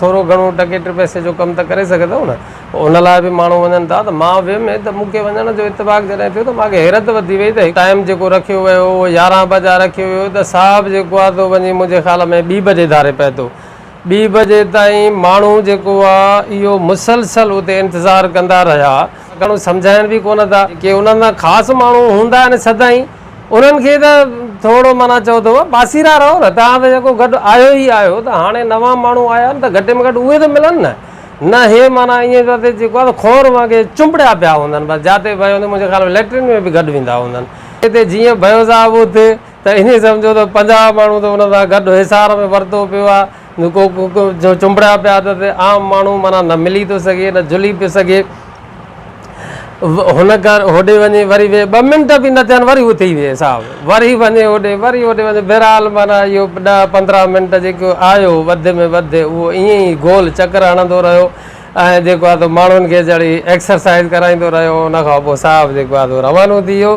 ٿورو گهڻو ٽڪي ٽي پئسي جو ڪم ته ڪري سگهندؤ نه؟ ان لاء به ماڻهو وڃن ٿا ته مان ويم ته مون کي وڃڻ جو اتفاق جڏهن ٿيو ته مان کي حيرت وڌي وئي ته ٽائيم جيڪو رکيو ويو اهو 11 بجا رکيو ويو ته صاحب جيڪو آهي سو وڃي منهنجي خيال ۾ ٻي بجي ڌاري پهتو. ٻي بجي تائين ماڻهو جيڪو آهي اهو مسلسل اتي انتظار ڪندا رهيا. گهڻو سمجهائين به ڪونه ٿا. ڪي انهن سان خاص ماڻهو هوندا آهن سدائين انهن کي ته ٿورو معنيٰ چئو ته پاسيرا رهو نه توهان ته جيڪو گڏ آيو ئي آيو ته هاڻي نوان ماڻهو آيا آهن ته گهٽ ۾ گهٽ اهي ته ملن نه نه هي معنيٰ ائين پيا ٿئي جيڪو آهي ته کور وانگي چنبڙيا پيا هوندن بس جاتي ويو هوندي منهنجي خيال ۾ ليٽرين ۾ به گڏ ويندا هوندن. هتي جيئن ڀيو صاحب اٿي ته ائين سمجهو ته 50 ماڻهو ته ان سان گڏ حصار ۾ ورتو پيو آهي ڪو ڪو چنبڙيا پيا اٿس عام ماڻهو معنيٰ نه ملي ٿو سگهي نه جلي پيو سگهي. هن گهر هوڏي وڃي وري ويهه ٻه منٽ به نه ٿين وري اٿي ويهه صاحب وري وڃي هوڏي وري هوڏي وڃي بهرحال معنيٰ اهو 10 15 منٽ جيڪو آيو وڌ ۾ وڌ اهو ائين ئي گول چڪر هڻندو رهيو ۽ جيڪو آهي سو ماڻهن کي جهڙي ايڪسرسائز ڪرائيندو رهيو ان کان پوء صاحب جيڪو آهي سو روانو ٿي ويو.